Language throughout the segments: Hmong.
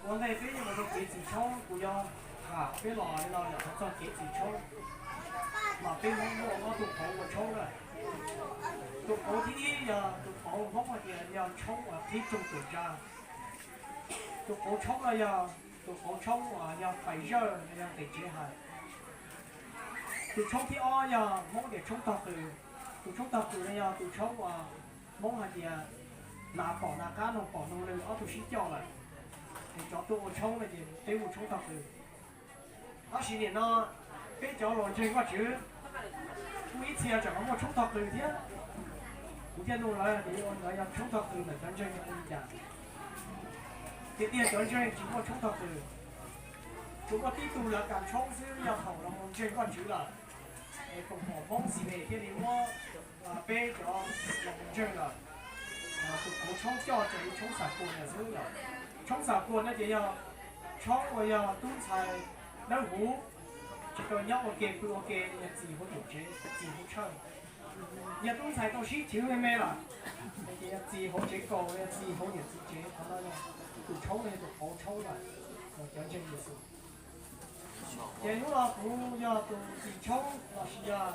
Ua ntej peb yuav mus rau kev txwm tshoob, kuv yuav tham peb los li no yog hais txog kev txwm tshoob, mas peb Hmoob muaj ob tug qauv ua tshoob na. Tus qauv thib ib yog tus qauv Hmoob hais tias yog tshoob uas qhib rooj tuam tsav. Tus qauv tshoob no yog tus qauv tshoob uas yog fais zawj los yog tes tsev hais. Tus tshoob thib ob yog Hmoob tias tshoob tog qws. Tus tshoob tog qws no yog tus tshoob uas Hmoob hais tias nas pom nas qab, noog pom noog lw, ob tug sib coj lawm, es cov tuaj ua tshoob no ces peb hu tshoob tog qws. Tab sis nim no peb cov los ntseeg Vajtswv kuj ib txhia tseem ho muaj tshoob tog qws thiab. Kuv thiaj nug lawv tias ua ntawd yog tshoob tog qws ntawm cov ntseeg yog li cas. Tiag tiag cov ntseeg tsis muaj tshoob tog qws, tsuas muaj tib tug lawv kam tshoob xwb, yog thaum los mus ntseeg Vajtswv lawm, es koom haum Hmoob Xi Hes thiaj li muab peb cov los mus ntseeg lawm. Tus qauv tshoob coj ces yog tshoob Xam Kuas ntawd xwb yom. Tshoob Xam Kuas no ces yog tshoob uas yog tub ntxhais dawb huv, tsis tau nyob ua ke pw ua ke, yog txis hauv tsev, txis hauv tshawj. Yog tub ntxhais tau sib chwv me me lawm, ces yog txis hauv tsev kaus, yog txis hauv niam txiv tsev. Qhov no yog tus tshoob no yog tus qauv tshoob lawm, cov ntseeg Yexus. Ces hnub no kuv yog tus txis tshoob lossis yog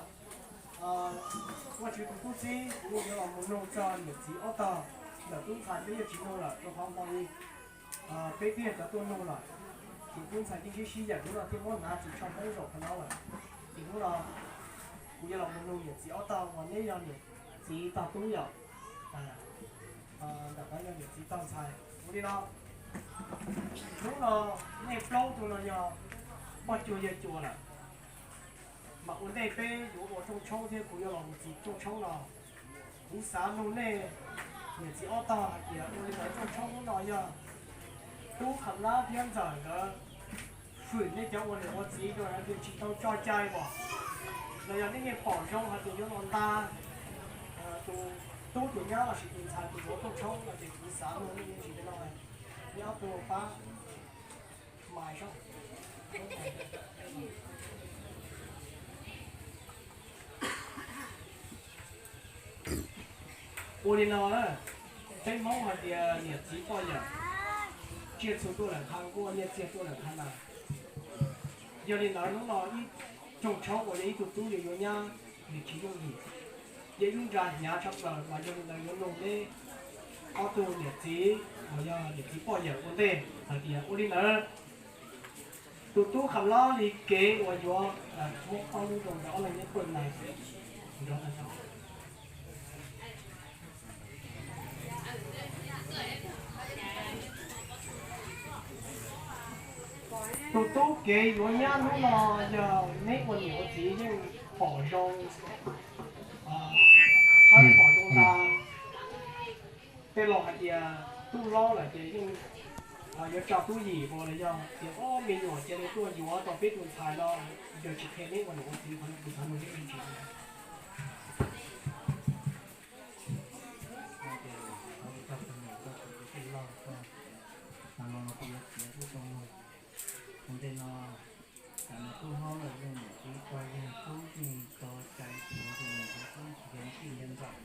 Vajtswv tus tub txib, kuv yuav los mus nug txog niam txiv ob tog ntawm tub ntxhais. Peb yeej tsis nug lawm rau qhov hmo li peb twb yog cov tuaj nug lawm, ces tub ntxhais yeej sib sib yaim, hnub no thiaj muab hnav tsis tsho Hmoob zaum qhov no lawm. Ces hnub no kuv yuav los mus nug niam txiv ob tog uas neb yog niam txiv tog tub yom, ntawm qhov yog niam txiv tog ntxhais. Ua li no, hnub no nej plaub tug no yog poj cuag yawg cuag lawm, mas ua ntej peb yuav ua rooj tshoob thiab kuv yuav los mus txis rooj tshoob no, kuv xav nug nej niam txiv ob tog hais tias ua li ntawd rooj tshoob hnub no yog tub Kham Lab thiab ntxawm nkawd hwm nej cov ua niam ua txiv rau hais tias tsis tau tso cai os, los yog nej yeej pom zoo hais tias yuav los nta tus tub tus nyab lossis tus ntxhais tus yuav rooj tshoob no ces kuv xav nug nej me ntsis li no, nej ob tug pab mais sab. Ua li no, peb Hmoob hais tias niam txiv poj yawm, tsiaj txhu tuaj lawm nqha nkuaj, nyiaj txiag tuaj lawm nqha nas. Yog li ntawd hnub no ib rooj tshoob uas yog ib tug tub yuav yuav nyab nws tsis yooj yim, yog ib lub nra hnyav tshaj plaws, mas yog li ntawd yuav nug neb ob tug niam txiv uas yog niam txiv poj yawm ua ntej hais tias ua li ntawd tus tub Kham Lab li kev uas yuav muab ob lub rau nkawd ob leeg nyob pawg nais nrov tag nrho. Tus tub kev yuav nyab hnub no yog neb ua niam ua txiv yeej pom zoo, pom zoo ntag. Tej laus hais tias tub hlob lawm ces yeej yuav tso tub yim mus los yog tias ob me nyuam cia li tuaj yuav tau peb tus ntxhais no, yog tsis qhia neb ua niam ua txiv qhov no kuv xav nug neb me ntsis. Ua ntej no, tam no tub hlob lawm, leej niam txiv pog yawg tub tsis tso cai, tsuav tus niam txiv tub tsis yog tij yog nkawm,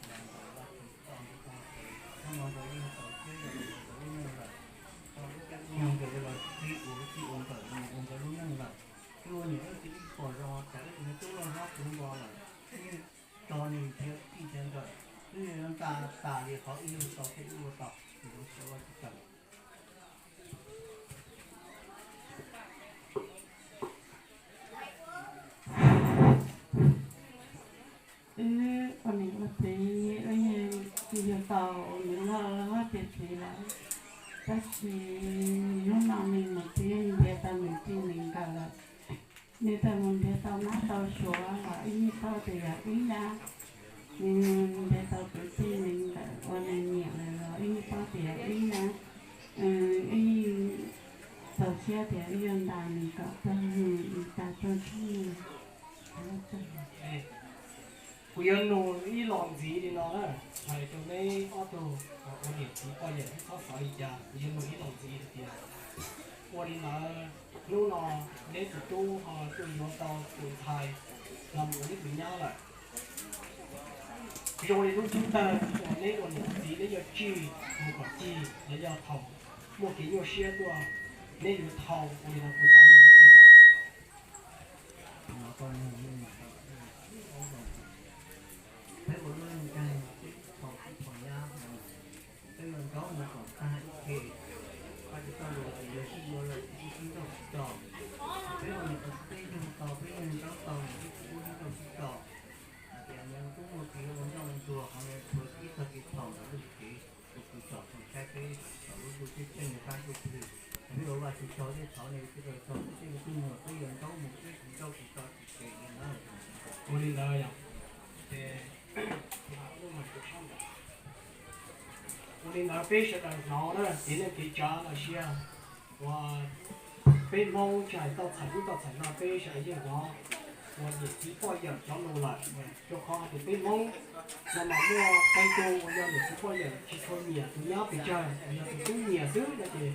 los nkawd los tsis tau ntu tau ces hnub no nkawd yeej tau siab yog nkawd lub neej lawm. Tau lub caij lub nyoog nkawd los txij ua txij ua nkawm mus ua nkawd lub neej lawm. Twb ua niam ua txiv ib pom zoo tas wb tus me tub loj hlob puv npo lawm, wb yeej tso nws nrhiav txij nrhiav nkawm, wb yeej nta tas li qhov wb ua tau thiab wb ua tau, tsis zoo siab ua tsis tau. Wb ua niam ua txiv wb yeej tsis yog tau nws loj hlob tiav txiv lawm, tab sis hnub no nws mus txiv nrhiav tau nws txij nws nkawm lawm. Nws txawm mus nrhiav tau nab tau suav los wb yeej paub tias yog wb nyab. Nws nrhiav tau tus txij nws nkawm ua nws niam lawm los wb yeej paub tias yog wb nyab. Wb yeej txaus siab tias wb yuav ntas nws kom tag, nws tas rooj tshoob no. Kuv yuav nug ib los ntxiv li no na, hais rau neb ob tug ua niam txiv poj yawm neb txhob xav li cas, kuv yuav nug ib los ntxiv hais tias, ua li ntawd hnub no neb tus tub ho tuaj yuav tau tus ntxhais los mus ua neb tus nyab lawm, zoo li lub ntsiab tawg uas neb ua niam txiv neb yuav tsij mus kom cig los yog thaum muaj kev nyuaj siab tuaj, neb yuav thau ua li no kuv xav nug neb li ntawd. Peb ua lub neej nkeeg, peb thaum tub thaum nyab, peb ua ntaub mus kom tag ib ke, pab tsis tau luag ces yog sib yuav lawm ces sib nrauj sib tso. Peb ua niam ua txiv peb yug tau, peb yug ntaub tau, peb sib nrauj sib tso. Hais tias nws tub muaj kev ua nrauj ua ntsuag, qhov no tsuav ib txog kev txhaum ntawm lub tsev, tus kws tsom txom saib peb txog lub ntuj teb tseej sab ntuj plig. Peb ua Vajtswv tsaug thiab thov nej Vajtswv tsaug, peb tej me tub me nyuam peb yuav ntaub mus peb tsis nrauj tsis tso tsis tseg li na. Ua li ntawd yog ces ua li ntawd peb sawv daws hnov na, kev neej kev tsav los sis uas peb Hmoob tsis hais toj txhais ub toj txhais no, peb sawv daws yeej hnov uas niam txiv poj yawm cov lus lawm. Rau qhov hais tias peb Hmoob no mas muaj qee tus uas yog niam txiv poj yawm tsis tshua nyiam tus nyab pes tsawg, uas yog tus tub nyiam xwb no ces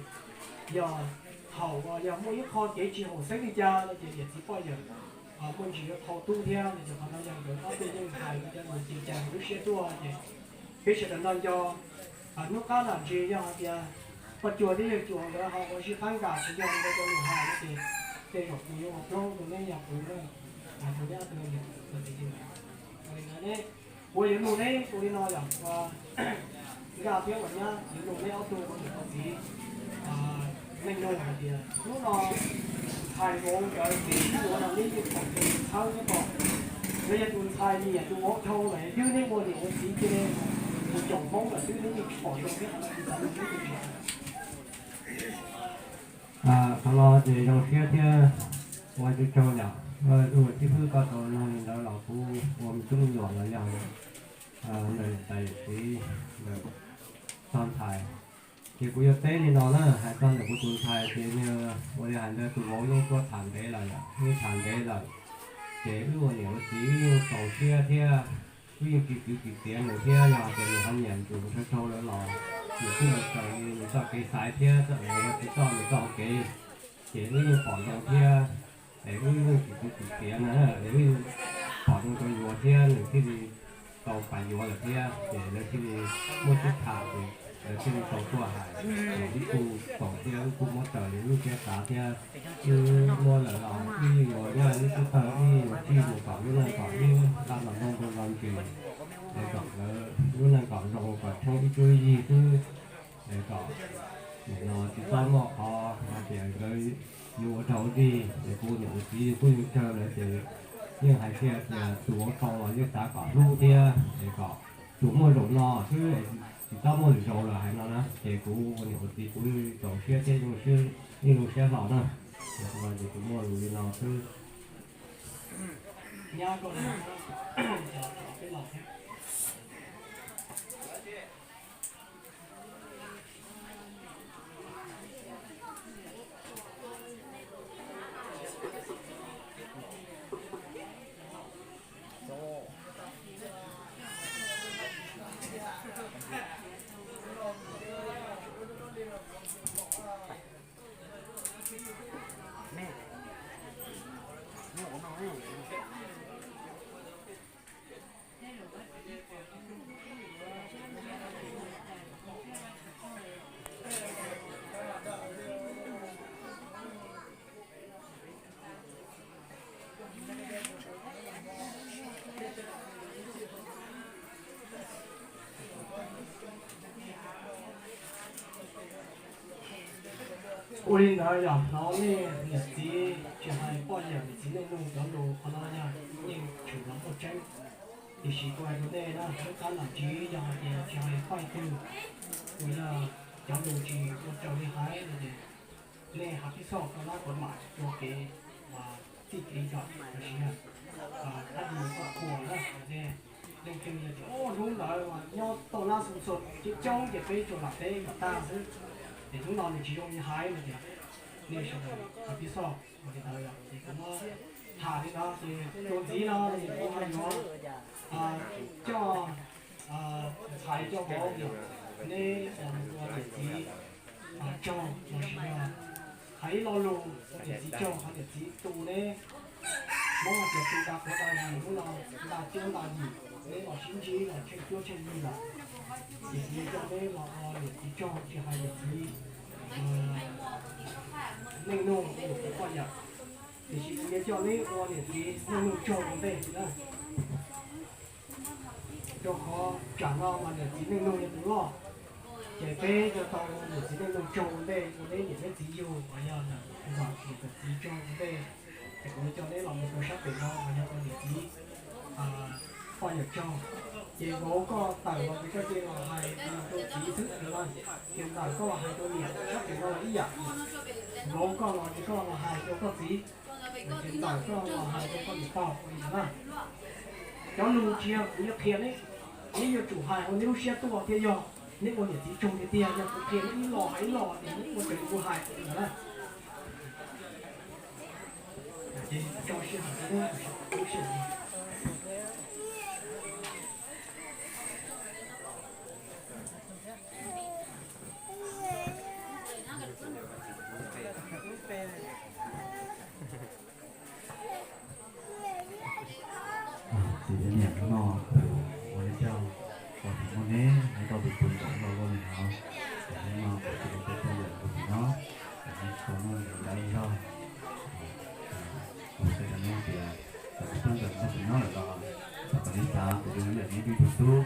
yog thaum uas yog muaj ib qho kev tsis haum xeeb li cas no ces niam txiv poj yawm muaj ntsis yuav thau tub thiab no ces qhov no yog nkawd ob tug yeej hais ua cov lus ces cas lub siab tuaj ces peb sawv daws nco nco. Hnub qab nram ntsis yog hais tias poj cuag thiab yawg cuag nkawd ho ua sib qab nkam tsis yog nkawd cov lus hais no ces tej zaum kuv yuav ua plaub rau neb yog kuv na, hais rau neb ob tug niam txiv li ntawd. Ua li ntawd ne, kuv yuav nug neb ua li no yom, ua nkaj thiab ua nyab yuav nug neb ob tug ua niam ua txiv neej nug hais tias hnub no ntxhais vauv nkawd kev sib yuav no neb yeej pom zoo txhawb neb pom, los yog tus ntxhais nyiam tus vauv dhau lawm twb neb ua niam ua txiv cia li tus caum Hmoob lawm twb neb yeej tsis pom zoo thiab qhov no kuv xav nug neb tus tsis hais. Qhov no ces zoo siab thiab ua tsaug tsaug yom, ua tib hwb koj tau nug li ntawd los kuv ua me tub me nyuam los yog ntawm niam tais yawm txiv ntawm txog ntxhais. Ces kuv yuav teb li no na, hais txog ntawm kuv tus ntxhais ces nws ua li hais ntawd tus vauv yeej tuaj tham ntev lawm yom, yeej tham ntev lawm. Ces wb ua niam ua txiv wb yeej txaus siab thiab wb yeej tsis kwv tsis txiav nws thiab, yog hais tias nws ho nyiam nws tus ntshaw tsaug lawm los nws kuj mus raws li nws txoj kev xaiv thiab txawm nws yog tsis txoj nws txoj hauv kev. Ces wb yeej pom zoo thiab es wb yeej tsis kwv tsis txiav na, es wb yeej pom zoo rau yuav thiab nws thiaj li tau pais yuav lawm thiab ces lawv thiaj li muaj sib tham ces lawv thiaj li tau tuaj hais es wb kuj pom thiab wb kuj muab raws li wb siab xav thiab wb muab lawm los wb yeej yuav nyob wb xub thawj wb yeej yuav tsij mus kom lub neej kom wb nqa noj nplooj npoo nto ntsis es kom nkawd lub neej kom zoo kom tsheej ib cuab yig xwb es kom nim no tsis txhob muaj qhov hais tias nkawd yuav ua dog ua dig es kuv niam kuv txiv kuj yeej tsawg lawm ces yeej hais kiag tias tus vauv tau los yeej xav kom hlub thiab es kom tsuas muaj zaum no xwb es tsis txhob muaj lwm zaus lawm hais no na ces kuv ua niam ua txiv kuv yeej txaus siab thiab yeej zoo siab hlo na. Ces kuv muaj lus li no xwb. Ua li ntawd yog hnov nej niam txiv tsis hais poj yawm niam txiv nej nug cov lus qhov no yog yeej tshwm los muaj tseeb. Tiam sis kuv hais rau nej na, lub qab nram ntsis yog hais tias tsis hais poj twg uas yog cov lus tsis ua raws li hais no ces nej hab pib xoj koj lab kov mam ua kev uas txij kev zom los sis yog thab lus koj qhuas na. Leej twg yog tias hnub ntawd nyob toj lab xu xo coob coob ces peb tsuas lam teb kom tag xwb, ces hnub no nws tsis zoo li hais no ces nej sawv daws hab pib xoj ua li ntawd. Ces kuv muab tham li no ces tus ntxiv no ces kuv ho yuav coj ntxhais coj vauv, neb mus ua niam txiv tsaug los sis yog hais ib lo lus ua niam txiv tsaug, qhov niam txiv tu neb. Hmoob hais tias tu da quav da yim, hnub no nta cuab nta yim, neb los sib ntsib los tsheej cuab tsheej yig lawm. Ces kuv yuav coj neb los ua niam txiv tsaug, tsis hais niam txiv Neej Nuj, kuv poj niam, tiam sis kuv yuav coj neb ua niam txiv Neej Nuj tsaug ua ntej na. Rau qhov tsam no mas niam txiv Neej Nuj yog tus loj, ces peb yuav tau niam txiv Neej Nuj tsaug ua ntej ua neb niam neb txiv yug uas yog Ntxawm niam txiv tsaug ua ntej. Ces kuv yuav coj neb los mus rau sab pem no uas yog ua niam txiv poj niam tsaug. Ces vauv koj tawm los ces koj cia li los hais rau txiv xwb no. Ces Ntxawm koj los hais rau niam sab pem no los ib yam. Vauv koj los ces koj los hais rau koj txiv, ces Ntxawm koj los hais rau koj niam pog ua li ntawd na. Cov lus tsis yog kuv yuav qhia neb, neb yuav tsum hais ua neb lub siab tuaj thiaj yog neb ua niam txiv tsaug tiag tiag. Yog kuv qhia neb ib lo hais ib lo ces neb ua raws li kuv hais ntawd na. Ces tso sij hawm rau neb lub sij hawm. Tus niam no ua li cas, kom tsis muaj neb neb tau tus pw nkaus no ua li no, ces neb no kom tsis muaj peb tug yam tus no, ces neb tau muaj li ntawd ib zaug. Kuv qhia rau neb tias, thaum kuv pheej ntawm no tus nyob lawm los, thaum kom neb xav kuv yuav ntawm neb ib tug tub,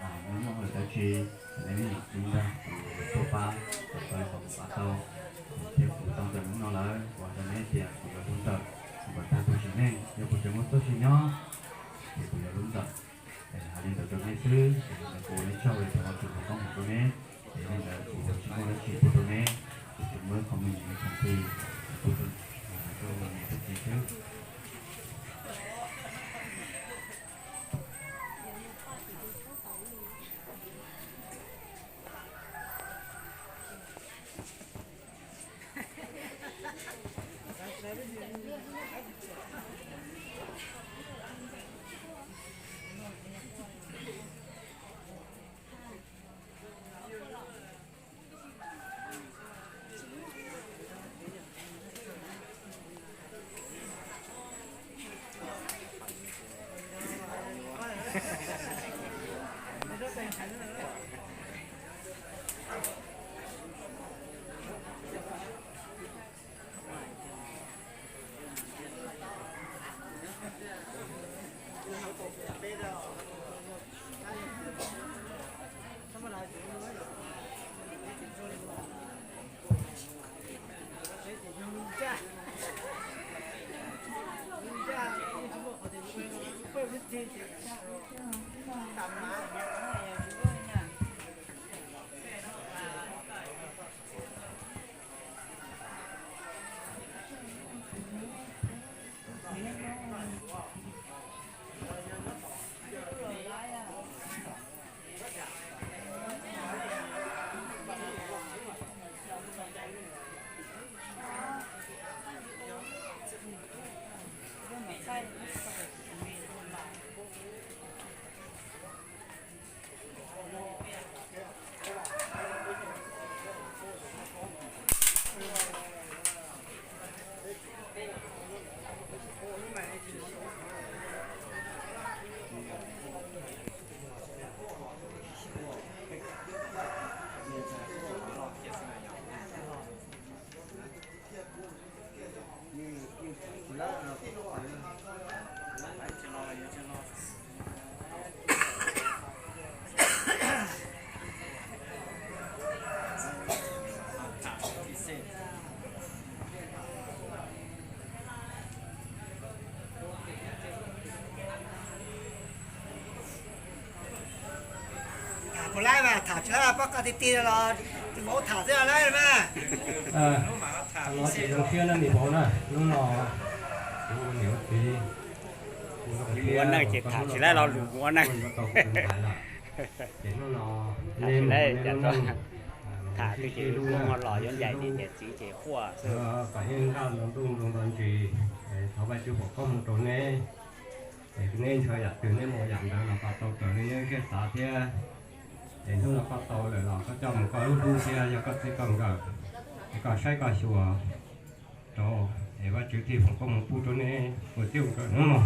neb muaj hauj lwm dab tsi, neb niam txiv ntag kuv tuaj pab kom tau li qhov kuv pab tau. Thiab kuv tau ntawm hnub no lawm, kuv hais rau neb tias kuv yuav hlub ntawm kom tag tus tsim neej. Yog kuv tseem muaj txoj sia nyob, ces kuv yuav hlub ntawm. Hais li ntawd rau neb xwb, ces kuv ua neb tsaug rau qhov tsim foom koob hmoov rau neb. Ces li ntawd kuv tsis muaj dab tsi pub rau neb, kuv tsuas muaj ib qho me ntsis khoom plig pub rau niam thiab txiv xwb. Tham puas laib mas, tham tsis laib pab koj ti ti los tus vauv tham xwb laib mas. Hnub no ces zoo siab na me vauv na, hnub no kuv ua niam ua txiv, kuv ua neej ces tham tsis laib lo lus ua neej. Ces hnub no tham twb ces kuv ho los yuav ncaim niam ncaim txiv ces quaj xwb. Kom neb nqaj nto ntuj nto ntsis, thov Vajtswv foom koob hmoov rau neb. Es neb ntshaw yam twg neb muaj yam ntawd los kom tau raws li neb siab xav thiab. Es hnub no koj tau lawm los koj coj mus koj lub hlub thiab yog koj txij koj nkawm, es koj saib koj xyuas rau, es Vajtswv thiaj foom koob hmoov pub rau neb ua txij ua nkawm hnub no.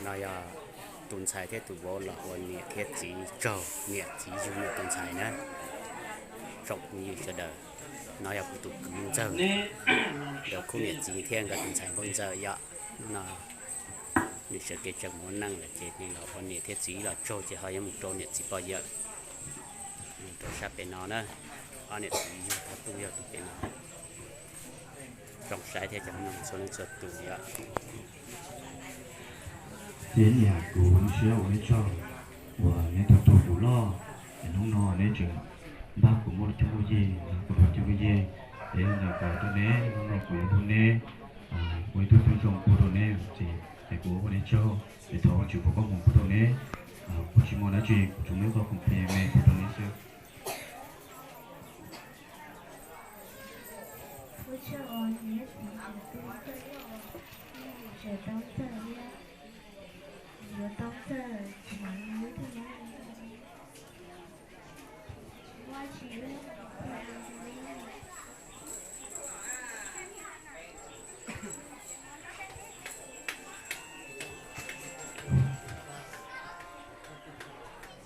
No yog tus ntxhais thiab tus vauv los ua niam thiab txiv tsaug, niam txiv yug niam tus ntxhais na. Tsoom phooj ywg sawv daws, no yog kuv tus kwv ntxawg, nkawd khub niam txiv thiab nkawd tus ntxhais nkauj ntxawm yom. No nws sawv kev tseem muaj neej lawm ces nws los ua niam thiab txiv los tsaug ces ho yuav mus rau niam txiv pog yawm, rau sab pem no na. Ob niam txiv yug tau tuj yog tus pem no. Zoo saib thiab cov mloog txhua leej txhua tus yom. Ces niam kuv zoo siab ua neb tsaug uas neb tau tuaj kuv loj, es hnub no neb tseem npaj kuv muaj coob lub yig, kuv muaj coob lub yig, es ntawm kuv tuaj neb, hnub no kuv yuav hu neb ua ib tug tub zoo pub rau neb, ces kuv ua neb tsaug, es thov Vajtswv foom koob hmoov pub rau neb. Kuv tsis muaj dab tsi, kuv tsuas muaj ib qho khoom plig me pub rau neb xwb.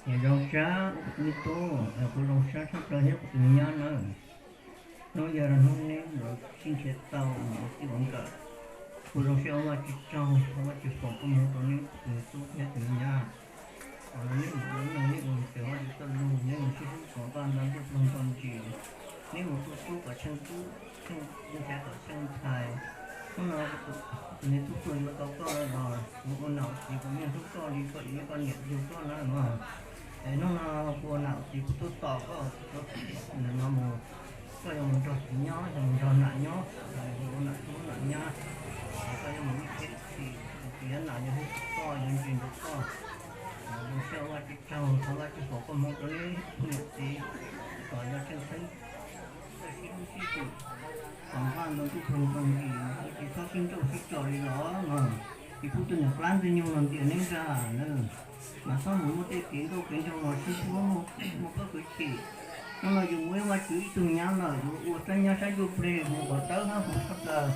Nyob zoo sab me tub, kuv zoo sab tshaj plaws thiab kuv tus me nyab nawb. Hnub yog hnub neb los sib nrhiav tau ua txij ua nkawm, kuv zoo siab ua Vajtswv tsaug, thov Vajtswv foom koob hmoov rau neb tus me tub thiab tus me nyab. Neb mus ua neej neb ua tes Vajtswv txoj lus, neb mus sib hlub kom npaj nto ntuj ploog nto ntsis, neb mus tu tub kom tsheej tub, tsheej ntxhais kom tsheej ntxhais. Hnub no kuv tus me tub tuaj yuav tau koj los kuv ua nam ua txiv kuv yeej hlub koj li koj yuav koj niam yug koj na no. Es hnub no kuv ua nam ua txiv kuv tuaj tos koj, ntawm no mus, koj yuav mus nrog txiv nyob, yuav mus nrog nam nyob, ua nam tub nam nyab, koj yuav mus ib txhis, txiv nam yuav hlub koj, yuav ntsis nrog koj. Zoo siab ua Vajtswv tsaug, thov Vajtswv foom koob hmoov rau neb niam txiv kom yog tsheej txheeb sib hlub sib tus, kom npaj nto ntuj ploog nto ntsis, tsis txhob sib nrauj sib tso li los mas, tsis pub tus niam qab ntxwg nyoog los ntiav neb ntag na. Mas txhob mus muaj tej kev nkauj kev nraug los sib hlub, muaj koj kwv chim. Hnub no yus muaj ib Vajtswv ib tug nyab lawm, yuav ua saib nyab saib cuj plig mus kom tawb hab hu tshaj plaws,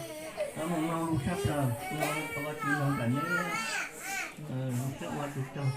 mus mloog lus tshaj plaws, no thov Vajtswv nrog nraim neb, siab ua Vajtswv tsaug.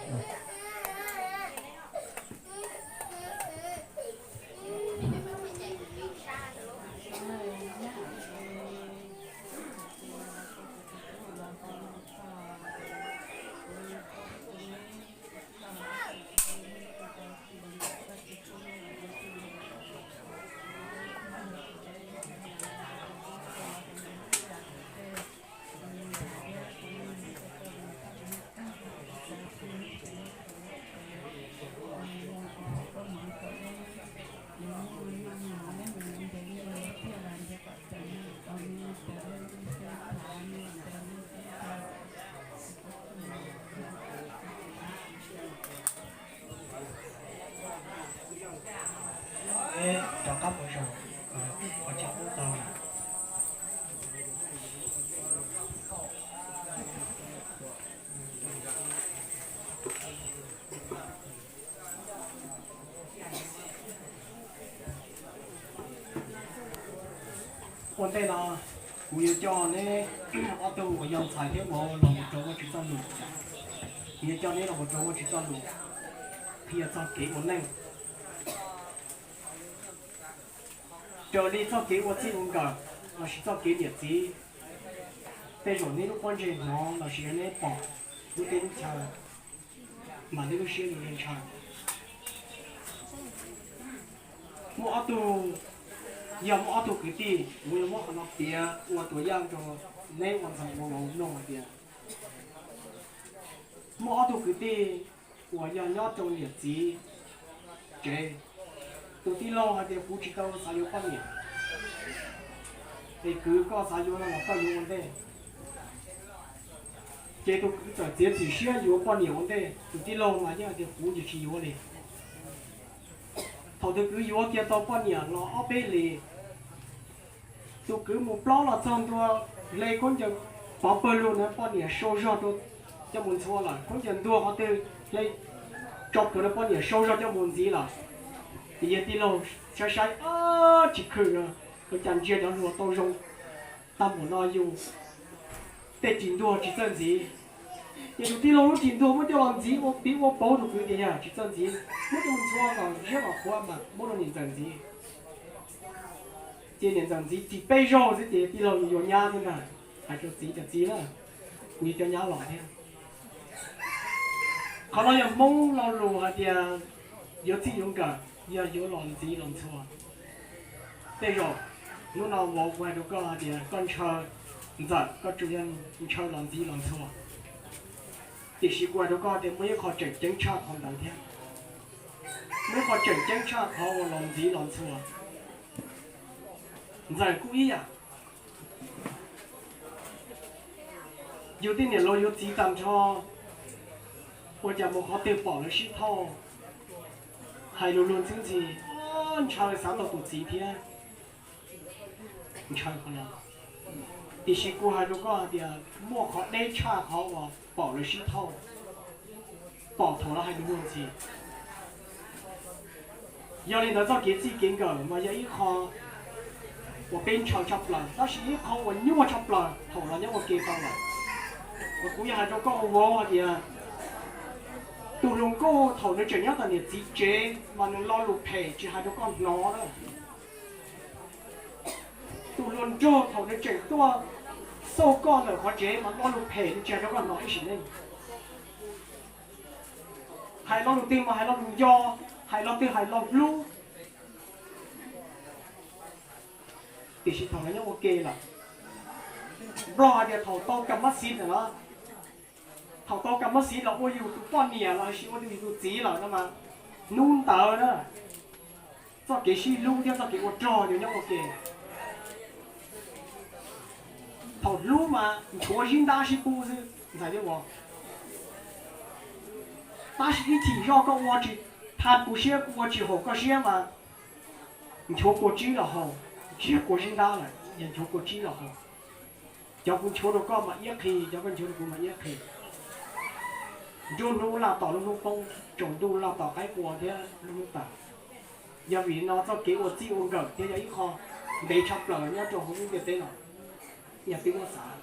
Rov qab mus zaum qhov chaw ub tau. Ua ntej no, kuv yuav coj neb ob tug uas yog ntxhais thiab vauv los mus rau Vajtswv txoj lus. Kuv yuav coj neb los mus rau Vajtswv txoj lus qhia txog kev ua neej. Raws li txoj kev ua txij ua nkawm lossis txoj kev niam txiv, tej zaum neb lub pob ntseg hnov lossis yog neb pom lub teb lub chaw, mas neb lub siab yuav ntshaw. Muaj ob tug, yog muaj ob tug kwv tij, kuv yuav muab qhov no piav ua tus yaj rau neb ua ntxhais ua vauv mloog hais tias, muaj ob tug kwv tij uas yog nyob rau niam txiv tsev. Tus tij laug hais tias kuv tsis tau xav yuav poj niam, es kwv koj xav yuav no los koj yuav ua ntej. Ces tus kwv txawm txiav txim siab yuav poj niam ua ntej, tus tij laug mas yeej hais tias kuv ces tsis yuav li. Thaum tus kwv yuav kiag tau poj niam los ob peb hlis, tus kwv mus plaub los txog ntua, hle khaub ncaws pov pawg lug na poj niam sau zog rau coj mus ntxhua lawm, khaub ncaws ntuag qhov twg hle tso plhuav na poj niam sau zog coj mus ntxiv lawm. Ces yawg tij laug saib saib, tsis khwm na, ua cas ntsia cov hluas tau zoo tag npaum no yus tej ris ntuag tsis txawj ntxiv. Ces tus tij laug lub cim ntuag muab coj los ntxiv ua piv ua pauv rau kwv tias yog tsis txawj ntxiv, muab coj mus ntxhua kom ziab kom qhuav mas muab rau niam ntxawm ntxiv. Ces niam ntxawm ntxiv ris peb zaug xwb ces tij laug yuav nyab thiab ntag, hais rau txiv tias txiv na, kuv yuav coj nyab los thiab. Qhov no yog Hmoob lo lus hais tias yuav txij yuav nkawm yog yuav los ntxiv los ntxhua. Tej zaum hnub no vauv kuv hais rau koj hais tias koj ntshaw ntxawm koj tsuas yog ntshaw los ntxiv los ntxhua, tiam sis kuv hais rau koj tias muaj ib qho tseem ceeb tshaj qhov ntawd thiab. Muaj ib qho tseem ceeb tshaj qhov uas los ntxiv los ntxhua. Ntxawm kuj ib yam, yus tej niam laus yuav txiv tag nrho, ua cas mus qhov twg pom lawv sib thauj, hais lus luag ntxhi ntxhi, ntshaw xav tau tus txiv thiab. Ntshaw qhov no, tiam sis kuv hais rau koj hais tias muaj qhov deb tshaj qhov uas pom lawv sib thauj, pom thaum lawv hais lus luag ntxhi. Yog li ntawd txoj kev txij kev nkawm mas yog ib qho uas peb ntshaw tshaj plaws, tab sis ib qho uas nyuaj tshaj plaws thaum los nyob ua ke tau lawm. Uas kuv yog hais rau koj ua vauv hais tias tus hluas nkauj thaum nws tseem nyob tom niam txiv tsev mas nws lo lus phem tsis hais rau koj hnov na. Tus hluas nraug thaum nws tseem tuaj xauj koj ntawm qhov tsev mas lo lus phem nws tsis hais rau koj hnov ib sim neej. Hais lo lus twg mas hais lo lus nco, hais lo twg hais lo hlub. Tiam sis thaum lawv nyob ua ke lawm, Nplog hais tias thaum tau kam mab xiv ntawm no, thaum tau kam mab xiv los ua yus tus poj niam los sis ua yus tus txiv lawm no mas, hnub ntawd na txoj kev sib hlub thiab txoj kev ua rog yuav nyob ua ke. Thaum hlub mas nchuav zib ntab sib pub xwb ntxhais thiab vauv. Tab sis ib chim zoj koj ua tsis thaj kuv siab, kuv ua tsis haum koj siab mas nchuav kua tsib los haus, tsis yog kua zib ntab lawm, yog nchuav kua tsib los haus. Cov kuv nchuav rau koj mas iab qhi, cov koj nchuav rau kuv mas iab qhi. Nruab hnub laj tom lub hnub poob, tsaus ntuj laj tom qaib qua thiab lub hnub tawm. Yog vim no txoj kev ua txij ua nkawm thiaj yog ib qho ntev tshaj plaws nyob rau hauv lub ntiaj teb no. Yog peb muab xav,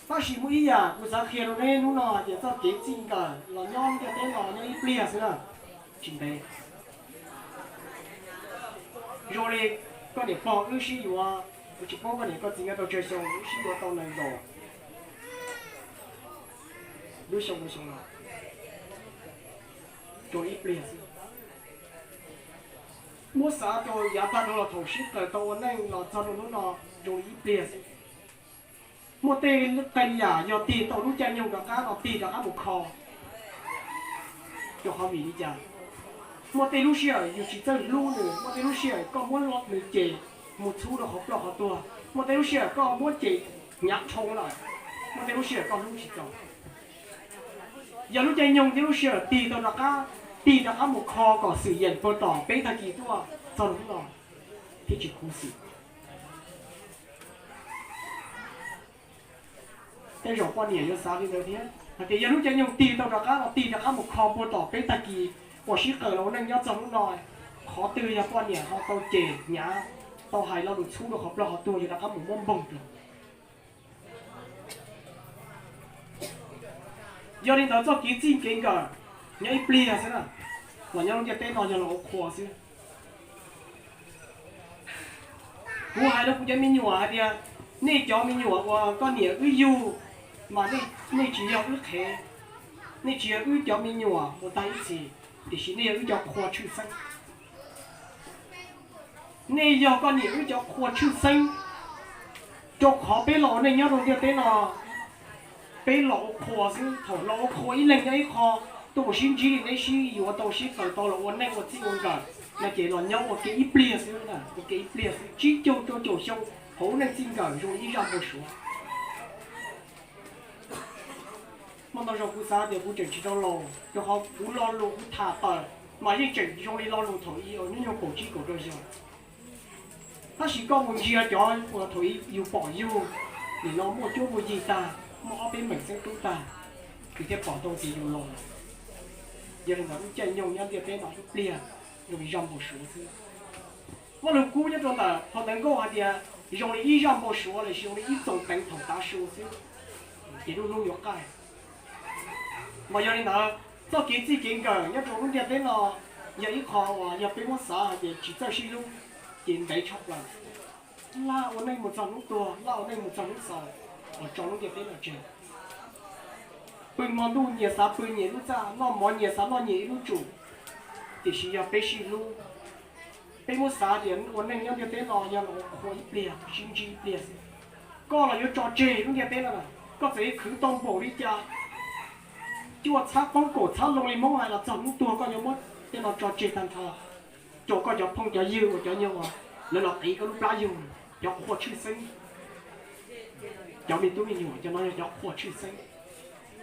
tab sis muaj ib yam kuv xav qhia rau nej hnub no hais tias txoj kev txij nkawm los nyob ntiaj teb no nyob ib pliag xwb na, tsis ntev. Zoo li koj niam pog wb sib yuav, kuv tsis paub koj niam koj txiv nkawd tau tsawg xyoo, wb sib yuav tau nees nkaum lub xyoo, xyoo no, rau ib pliag xwb. Muab xav rau yav tag dhau los thaum sib tawm tau ua neej los txog rau hnub no, zoo li ib pliag xwb. Muaj tej qee yam yog tig tau lub caij nyoog rov qab los tig rov qab mus kho. Rau qhov vim li cas? Muaj tej lub sij hawm yus tsis txawj hlub nws, muaj tej lub sij hawm koj muab nws cem mus txhub rau qhov ploj qhov tuag, muaj tej lub sij hawm koj muab cem hnyav dhau lawm, muaj tej lub sij hawm koj hlub tsis txaus. Yog lub caij nyoog thiab lub sij hawm tig tau rov qab, tig rov qab mus kho kom xwm yeem puag tom peb tag kis tuaj txog hnub no thiab tsis khuv xim. Tej zaum poj niam yuav xav li ntawd thiab, hais tias yog lub caij nyoog tig tau rov qab los tig rov qab mus kho puag tom peb tag kis uas sib qawm los ua neej nyob txog hnub no, qhov twg yog poj niam ho tau cem hnyav, tau hais lo lus txhub rau qhov ploj qhov tuag yog rov qab mus muab npoog rau. Yog li ntawd txoj kev txij kev nkawm nyob ib pliag xwb na, los nyob lub ntiaj teb no yog los ua qhua xwb. Kuv hais rau kuv cov me nyuam hais tias, nej cov me nyuam uas koj niam wb yug, mas nej tsis yog wb qhev, nej tsis yog wb cov me nyuam mus tag ib txhis, tiam sis nej yog wb cov qhua tshwj xeeb. Nej yog koj niam wb cov qhua tshwj xeeb, rau qhov peb los ua neej nyob rau ntiaj teb no, peb los ua qhua xwb. Thaum los ua qhua ib leeg nyob ib qho, tuaj mus sib ntsib li neb sib yuav tau sib txawm tau los ua neej ua txij ua nkawm, no ces los nyob ua ke ib pliag xwb, ua ke ib pliag xwb. Tsib caug rau caum xyoo hauv lub neej txij nkawm zoo li ib zaj npau suav. Muaj ntau zaus kuv xav tias kuv tseem tsis tau laus, rau qhov kuv lo lus kuv tham tawm mas yeej tseem zoo li lo lus thaum ub uas hnub nyoog kaum tsib kaum rau xyoo. Tab sis koj mus ntsia cov uas thaum ub yus pom yug, nim no muaj cuab muaj yig tag, muaj ob peb meem xeeb tub tag, yus thiaj pom tau tias yus laus lawm. Yog li ntawd lub caij nyoog nyob ntiaj teb no ib pliag zoo li zaj npau suav xwb. Vaj lug kub nyob rau ntawm phau ntawv nkauj hais tias zoo li ib zaj npau suav los sis zoo li ib txoos teev thaum tav su xwb, ces lub hnub yuav qaij. Mas yog li ntawd, txoj kev txij kev nkawm nyob rau lub ntiaj teb no yog ib qho uas yog peb muab xav hais tias tsis txawj sib hlub ces ntev tshaj plaws. Laj ua neej mus txog hnub tuag, laj ua neej mus txog hnub xaus, uas tso lub ntiaj teb no tseg. Pw hmo ntuj nyias xav pw nyias lub txaj, noj mov nyias xav noj nyias ib lub tsum. Tiam sis yog peb sib hlub, peb muab xav tias ua neej nyob ntiaj teb no yog los ua qhua ib pliag, sib ntsib ib pliag xwb. Koj los yuav tso tseg lub ntiaj teb no na, koj txawm yuav khwv tau npaum li cas, cuaj txhab poob kaum txhab loo li Hmoob hais los txog hnub tuag koj yuav muab tej no tso tseg tag nrho, rau koj cov phooj cov ywg uas cov nyuag uas lawv los qiv koj lub plab yug, cov qhua tshwj xeeb. Cov me tub me nyuam cov no yog cov qhua tshwj xeeb.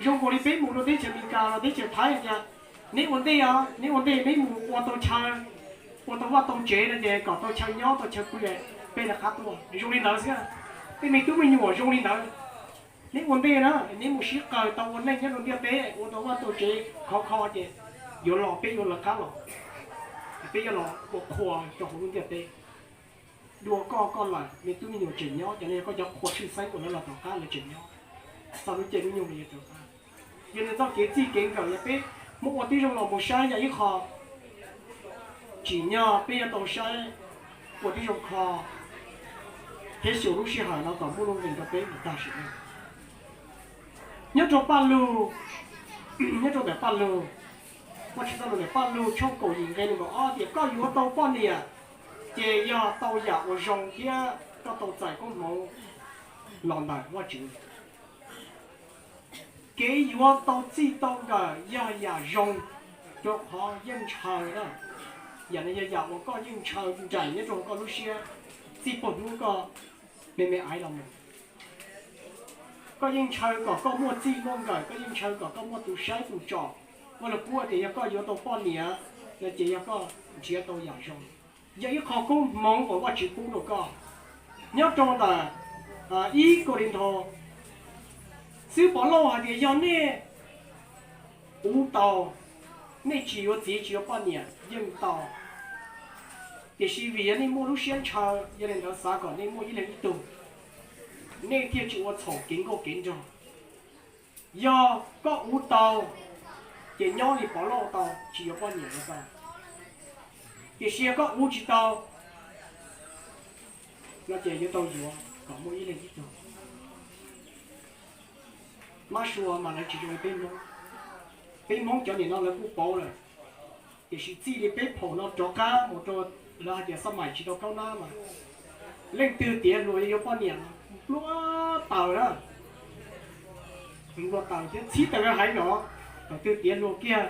Zoo nkaus li peb mus rau teb chaws Amelikas los teb chaws Thaib tias, neb ua ntej os, neb ua ntej neb mus ua tau chaw, ua tau vaj tau tsev no ces kom tau chaw nyob tau chaw pw, peb rov qab tuaj. Zoo li ntawd xwb, tej me tub me nyuam zoo li ntawd. Neb ua ntej na, neb mus sib qawm tau ua neej nyob rau ntiaj teb, ua tau vaj tau tsev khov kho ces yuav los peb yuav lawv qab los, peb yuav los ua qhua rau hauv lub ntiaj teb. Dua koj koj lawm, me tub me nyuam tseem nyob, cov no yog koj cov qhua tshwj xeeb uas lawv los tom qab lawv tseem nyob, txog lub caij lub nyoog lawv yuav rov qab. Yog li txoj kev txij kev nkawm yog peb muab ua tib zoo los mus saib yog ib qho tsim nyog peb yuav tau saib ua tib zoo kho thiab xyuas lub sij hawm no kom muaj nuj nqis rau peb mus tag sim neej. Nyob rau Paj Lug, nyob rau ntawm Paj Lug, Vajtswv txoj lus ntawm Paj Lug tshooj kaum yim nqe nees nkaum ob tias koj yuav tau poj niam ces yog tau yam uas zoo thiab koj tau txais koob hmoov los ntawm Vajtswv. Kev yuav tau txij tau nkawm yog yam zoo, rau qhov yeej ntshaw na. Yam no yog yam uas koj yeej ntshaw nraim nyob rau koj lub siab txij puag hnub koj me me aiv los mus. Koj yeej ntshaw kom koj muaj txij muaj nkawm, koj yeej ntshaw kom koj muaj tus saib tus tsom. Vaj Lug Kub tias yog koj yuav tau poj niam no ces yog koj nrhiav tau yam zoo. Yog ib qho koob hmoov uas Vajtswv pub rau koj. Nyob rau ntawm ib Kauleethaus, xib hwb Pov Lauj hais tias yog nej uv tau, nej tsis yuav txiv tsis yuav poj niam yeej tau. Tiam sis vim yog nej muaj lub siab ntshaw, yog li ntawd xav kom nej muaj ib leeg ib tug, nej thiaj tsis ua txhaum kev nkauj kev nraug. Yog koj uv tau, ces nyob li Pov Lauj tau, tsis yuav poj niam no tau. Tiam sis yog koj uv tsis tau no ces yuav tau yuav kom muaj ib leeg ib tug. Mab sua mas lawv tsis zoo li peb Hmoob. Peb Hmoob cov niam no lawv kuj paub lawm, tiam sis txij li peb phaum no rov qab mus rau lawv hais tias xab maim tsis tau kaub nab mas leej twg tiav hluas yuav yuav poj niam no nplua taws na. Nplua taws thiab txhib taws heev no, thaum twg tiav hluas kiag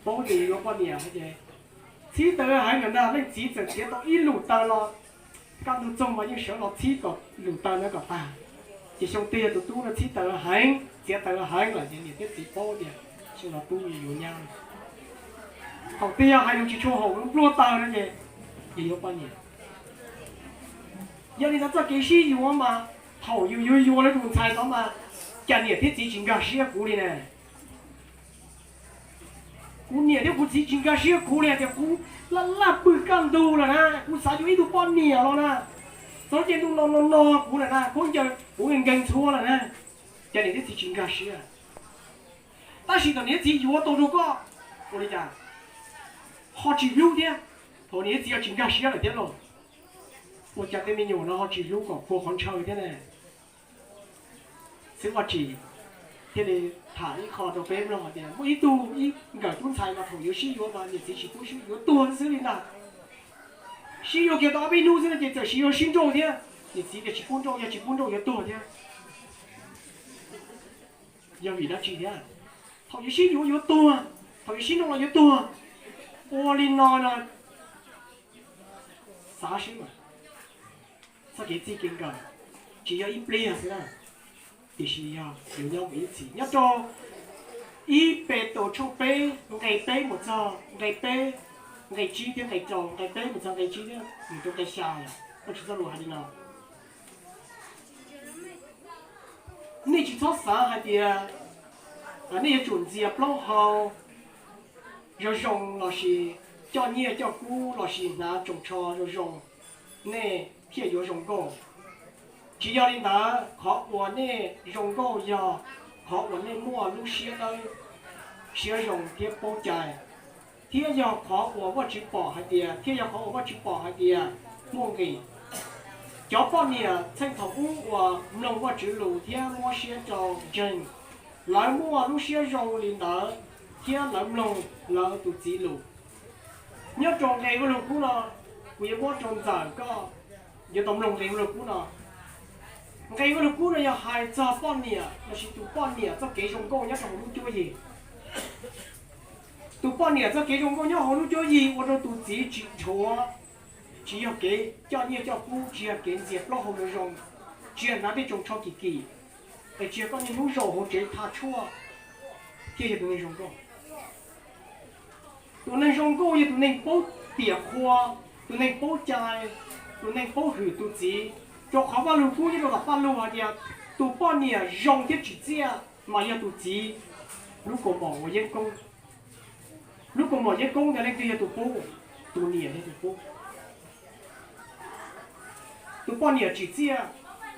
paub tias yuav yuav poj niam no ces txhib taws heev no ntag. Leej txiv txawm tiav tau ib lub taws los kaj ntug txoog mas yeej sawv los txhib kom lub taws ntawd kom tag. Ces xyoo twg yog tus tub no txhib taws heev, txiav taws heev lawm ces niam thiab txiv paub tias xyoo no tub yuav nyab. Thaum twg yog hais lus tsis tshua haum nplua taws no ces yuav yuav poj niam. Yog li ntawd txoj kev sib yuav mas thaum yus yuav yuav lawv tus ntxhais no mas cas niam thiab txiv tsis nkag siab kuv li na. Kuv niam thiab kuv txiv tsis nkag siab kuv li tias kuv laj laj pw kaj ntug lawm na, kuv xav yuav ib tug poj niam los na, txog ces ntuj no no no kuv lawm na, khaub ncaws kuv nkees ntxhua lawm na, cas niam thiab txiv tsis nkag siab. Tab sis thaum niam thiab txiv yuav tau rau koj, ua li cas ho tsis hlub thiab? Thaum niam thiab txiv ho tsis nkag siab lawm thiab lauj, ua cas tej me nyuam no ho tsis hlub kom kua qhov ntshaw thiab ne? Xib hwb Vaj Tsim thiaj li tham ib qho rau peb mloog hais tias muaj ib tug ib nkawm tub ntxhais mas thaum yuav sib yuav mas niam txiv tsis pub sib yuav, tuag xwb li ntag. Sib yuav kiag tau ob peb hnub xwb no ces txawm sib yuav sib nrauj thiab. Niam txiv tias tsis pub nrauj, yog tsis pub nrauj yuav tuag thiab. Yog vim dab tsi thiab? Thaum yuav sib yuav yuav tuag, thaum yuav sib nrauj los yuav tuag. Ua li no no, xav seb mas txoj kev txij kev nkawm tsis yog ib pliag xwb na, tiam sis yog yuav nyob mus ib txhis. Nyob rau ib Petus tshooj peb nqe peb mus txog nqe peb, nqe tsib thiab nqe rau, nqe peb mus txog nqe tsib thiab mus rau nqe xya, Vajtswv txoj lus hais li no: Nej tsis txhob xav hais tias nej yuav tsum ntxias plaub hau zoo zoo lossis coj nyiaj coj kub lossis hnav tsoos tsho zoo zoo, nej thiaj yuav zoo nkauj. Tsis yog li ntawd, qhov uas nej zoo nkauj yog qhov uas nej muaj lub siab dawb. siab zoo thiab paub cai, thiab yog qhov uas Vajtswv pom hais tias, thiab yog qhov uas Vajtswv pom hais tias muaj nqis. Cov poj niam txheej thaum ub uas mloog Vajtswv lus thiab muab siab rau ntseeg, lawv muaj lub siab zoo li ntawd thiab lawv mloog lawv tus txiv lus. Nyob rau nqe Vajluskub no, kuv yuav muab rau ntxawm koj yuav tau mloog nqe Vajluskub no. Nqe Vajluskub no yog hais txog poj niam lossis tus poj niam txoj kev zoo nkauj nyob rau hauv lub cuab yig. Tus poj niam txoj kev zoo nkauj nyob hauv lub cuab yig ua rau tus txiv tsis dhuav, tsis yog kev coj nyiaj coj kub, tsis yog kev ntxias plaub hau zoo zoo, tsis yog hnav tej tsoos tsho kim kim, es tsis yog koj niaj hnub zaum hauv tsev tha tshuaj thiaj yog tus neeg zoo nkauj. Tus neeg zoo nkauj yog tus neeg paub tiam qhua, tus neeg paub cai, tus neeg paub hwm tus txiv. Rau qhov Vajluskub nyob rau tom Pajlug hais tias tus poj niam zoo thiab tsim txiaj mas yog tus txiv lub kaus mom uas yeeb koob. Lub kaus mom yeeb koob ntawd leej twg yog tus pub? Tus niam yog tus pub. Tus poj niam tsim txiaj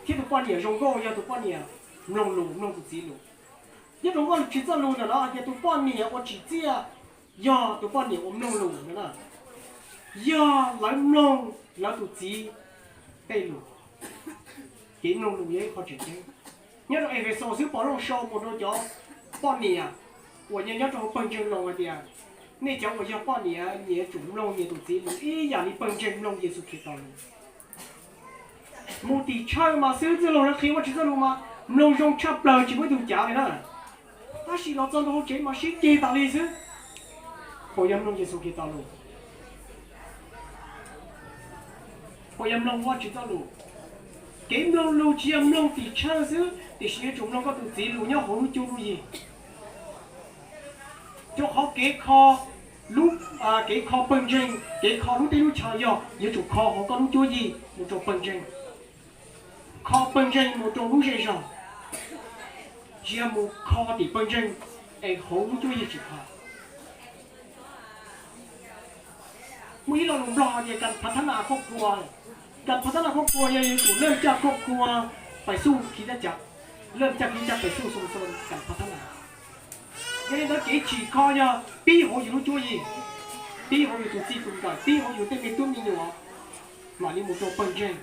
thiab tus poj niam zoo nkauj yog tus poj niam mloog lus, mloog tus txiv lus. Nyob rau Vajtswv txoj lus ntawm no hais tias tus poj niam uas tsim txiaj yog tus poj niam uas mloog lus ntawd na. Yog lawv mloog lawv tus txiv tej lus. Kev mloog lus yog ib qho tseem ceeb. Nyob rau Efexus xwb Pov Looj sau mus rau cov poj niam uas nyob nyob rau hauv pawg ntseeg Loos hais tias, nej cov uas yog poj niam nyias yuav tsum mloog nyias tus txiv lus ib yam li pawg ntseeg mloog Yexus Khetos lus. Mus tim Tshawj mas xwb txwj laug lawv qhia Vajtswv txoj lus mas mloog zoo tshaj plaws tsis muaj ib tug cav li na. Tab sis los txog ntua hauv tsev mas sib ceg tas li xwb. Puas yog mloog Yexus Khetos lus? Puas yog mloog Vajtswv txoj lus? Kev mloog lus tsis yog mloog tim Tshawj xwb tiam sis yuav tsum mloog koj tus txiv lus nyob hauv lub cuab lub yig. Rau qhov kev kho, kev kho pawg ntseeg, kev kho lub teb lub chaw yog yuav tsum kho hauv koj lub cuab yig mus rau pawg ntseeg, kho pawg ntseeg mus rau lub zej zog, tsis yog mus kho tim pawg ntseeg es hauv lub cuab yig tsis kho. Muaj ib lo lus Nplog tias การพัฒนาครอบครัว การพัฒนาครอบครัว yog yuav tsum leej caj ครอบครัว pais xuj khi caj เลิกจ้าง khi เลิกจ้าง pais xuj xoo xoo การพัฒนา. Yog li ntawd kev tsim kho yog pib hauv yus lub cuab yig, pib hauv yus tus txij tus nkawm, pib hauv yus tej me tub me nyuam, mam li mus rau pawg ntseeg.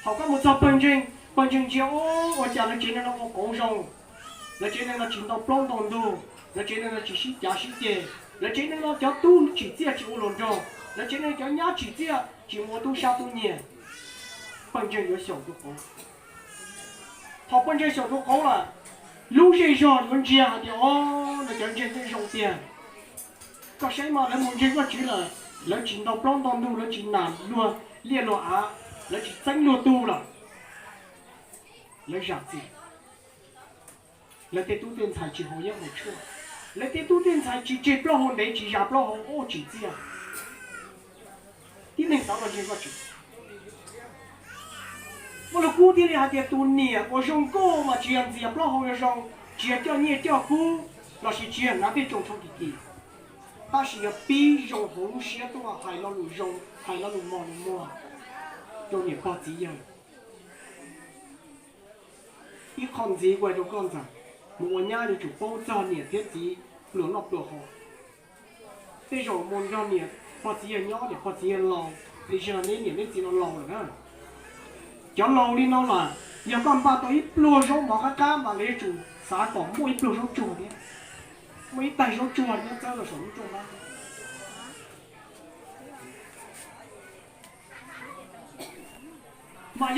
Thaum koj mus txog pawg ntseeg, pawg ntseeg ntsia ua cas lawv tsev neeg no ua qauv zoo, lawv tsev neeg no tsis ntau plaub ntau ntug, lawv tsev neeg no tsis sib cav sib ceg, lawv tsev neeg no cov tub tsim txiaj tsis ua luas nraug, lawv tsev neeg cov nyab tsim txiaj tsis mus ua tub sab tub nyiag. Pawg ntseeg yuav xyaum rau qauv. Thaum pawg ntseeg xyaum rau qauv lawm, lub zej zog yuav ntsia hais tias, o, no cov ntseeg tej zoo tiag. Koj saib mas lawv mus ntseeg Vajtswv lawm, lawv tsis ntau plaub ntau ntug, lawv tsis nam luag liaj luag av, lawv tsis txeeb luag tug lawm. Lawv zam txim. Lawv tej tub tej ntxhais tsis haus yeeb haus tshuaj, lawv tej tub tej ntxhais tsis tseg plaub hau ntev, tsis zam plaub hau, o, tsim txiaj. Tib neeg xav los ntseeg Vajtswv. Muaj lus kub thiaj li hais tias tus niam uas zoo nkauj mas tsis yog ntxias plaub hau zoo zoo, tsis yog coj nyiaj coj kub, lossis tsis yog hnav tej tsoos tsho kim kim, tab sis yog pib zoo hauv lub siab tuaj hais lo lus zoo, hais lo lus mos lus muag rau niam pog txiv yawg. Ib qho ntxiv kuv hais rau koj ntxawm, mus ua nyab yuav tsum paub txog niam thiab txiv pluas noj pluas haus. Tej zaum mus nrog niam pog txiv yawg nyob, niam pog txiv yawg laus, es zaum no neb niam neb txiv no laus lawm na. Cov laus li no lawm, yog koj npaj tau ib pluag zaub mov qab qab mas lawv yuav tsum xav kom muaj ib pluag zaub tsuag thiab, muaj ib taig zaub tsuag nyob txawb rau saum lub rooj na.